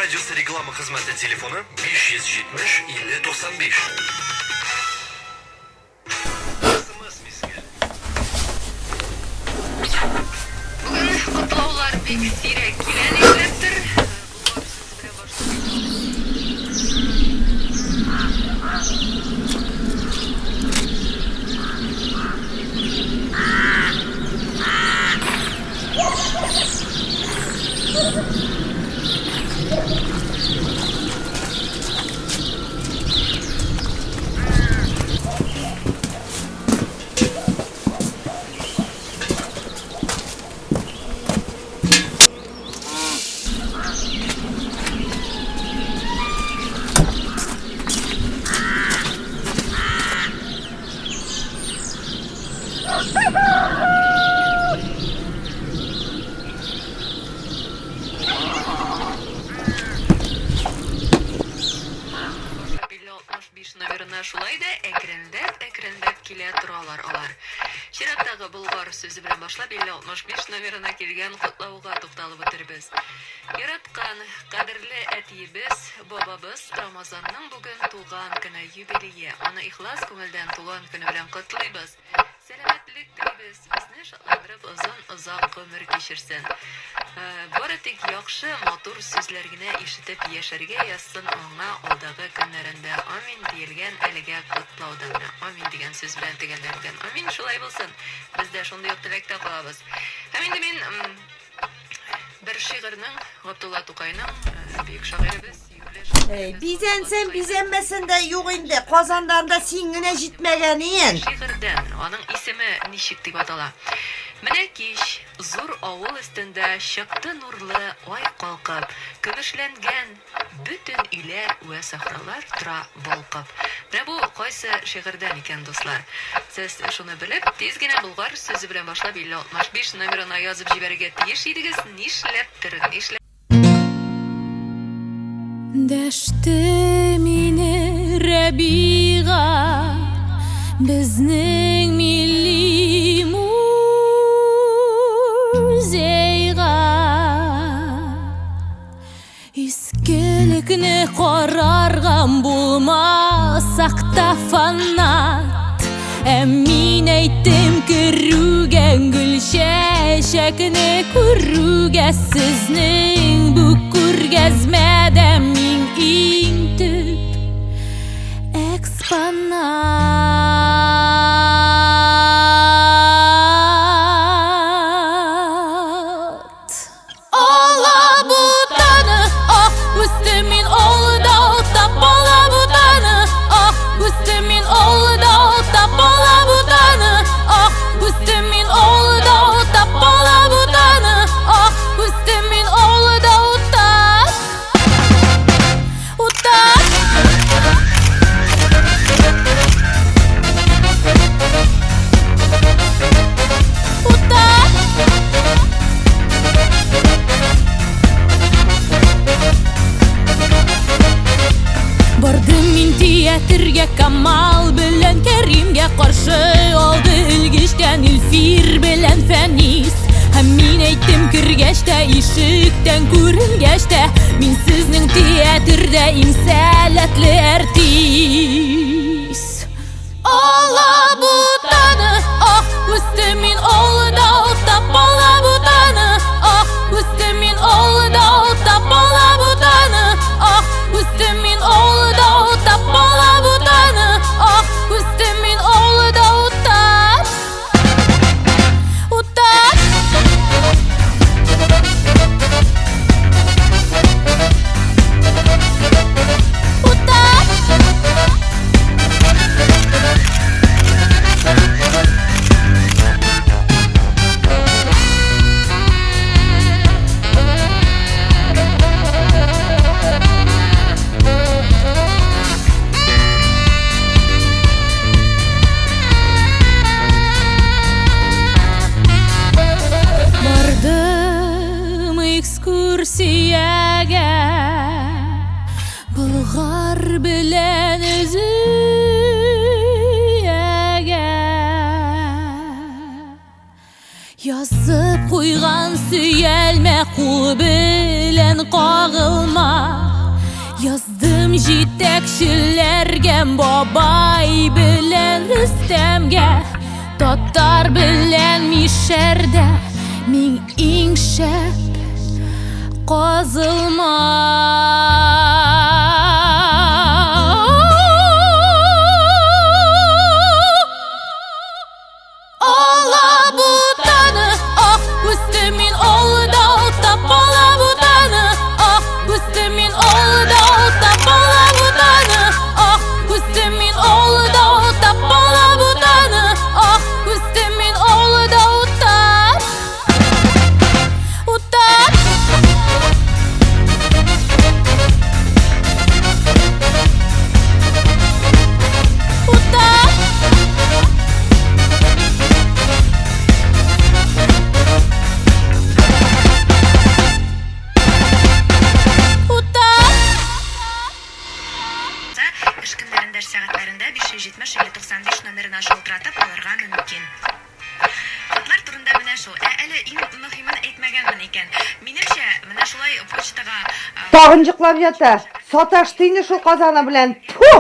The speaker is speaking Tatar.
радиосы реклама хезмәте телефоны 570 50 95. SMS мизгел. Бүген котлаулар бик сирәк килә нишләптер. Болгар сүзе белән башлап. 65 номерына шулай да әкренләп-әкренләп килә торалар алар. Чираттагы Болгар сүзе белән башлап 50-65 номерына килгән котлауга тукталып үтербез. Яраткан, кадерле әтиебез, бабабыз Рамазанның бүген туган көне, юбилее. Аны ихлас күңелдән туган көне белән котлыйбыз. Сәламәтлек телибез, безне шатландырып озын-озак гомер кичерсен. Бары тик яхшы, матур сүзләр генә ишетеп яшәргә язсын аңа алдагы көннәрендә. Амин, диелгән әлегә котлауда менә. Амин дигән сүз белән төгәлләнгән. Амин, шулай булсын. Без дә шундый ук теләктә калабыз. Һәм инде мин бер шигырьнең, Габдулла Тукайның, бөек шагыйребез, сөекле Әй, бизәнсен, бизәнмәсен дә юк инде. Казанда анда син генә җитмәгәниен. Шигырьдән, аның исеме ничек дип атала? Менә кич, зур авыл өстендә чыкты нурлы ай калкып, көмешләнгән бөтен өйләр вә сахралар тора балкып. Менә бу кайсы шигырьдән икән, дуслар? Сез шуны белеп, тиз генә Болгар сүзе белән башлап 5065 номерына язып җибәрергә тиеш идегез, нишләптер, нишләп. Дәште мине Рәбига, безнең милли музейга. Искелекне карарга булмасак та фанат. Ә мин әйттем керүгә гөл чәчәкне күрүгә сезнең бу күргәзмәдә мин иң төп экспонат. Алабутаны, ах, үстем мин алда тап алабутаны, ах, үстем мин алда тап алабутаны, ах, үстем мин алда тап алабутаны, ах, үстем мин алда утап, утап. Утап. Бардым мин театрга Камал белән Кәримгә каршы алды элгечтән Илфир белән Фәнис. Һәм мин әйттем кергәч тә ишектән күренгәч тә мин сезнең театрда иң сәләтле артист. Алабутаны, ах, үстем мин алда тап алабутаны, ах, үстем мин алда тап алабутаны, ах, үстем мин алда тап алабутаны, ах, үстем мин алда утап, утап. Утап. Бардым экскурсиягә Болгар белән Өзөягә. Язып куйган сөялмә, кул белән кагылма. Яздым җитәкчеләргә, бабай белән Рөстәмгә, татар белән мишәрдә мин иң шәп казылма. Алабутаны, ах, үстем мин алда уттап, алабутаны, ах, үстем мин алда уттап, алабутаны, ах, үстем мин алда уттап, алабутаны, ах, үстем мин алда уттап, уттап. Уттап. Уттап. Эш көннәрендә эш сәгатьләрендә 570 50 95 номерына шалтыратып алырга мөмкин. Хатлар турында менә шул. Ә әле иң мөһимен әйтмәгәнмен икән. Минемчә, менә шулай почтага Тагын йоклап ята. Саташты инде шул казаны белән. Тфу!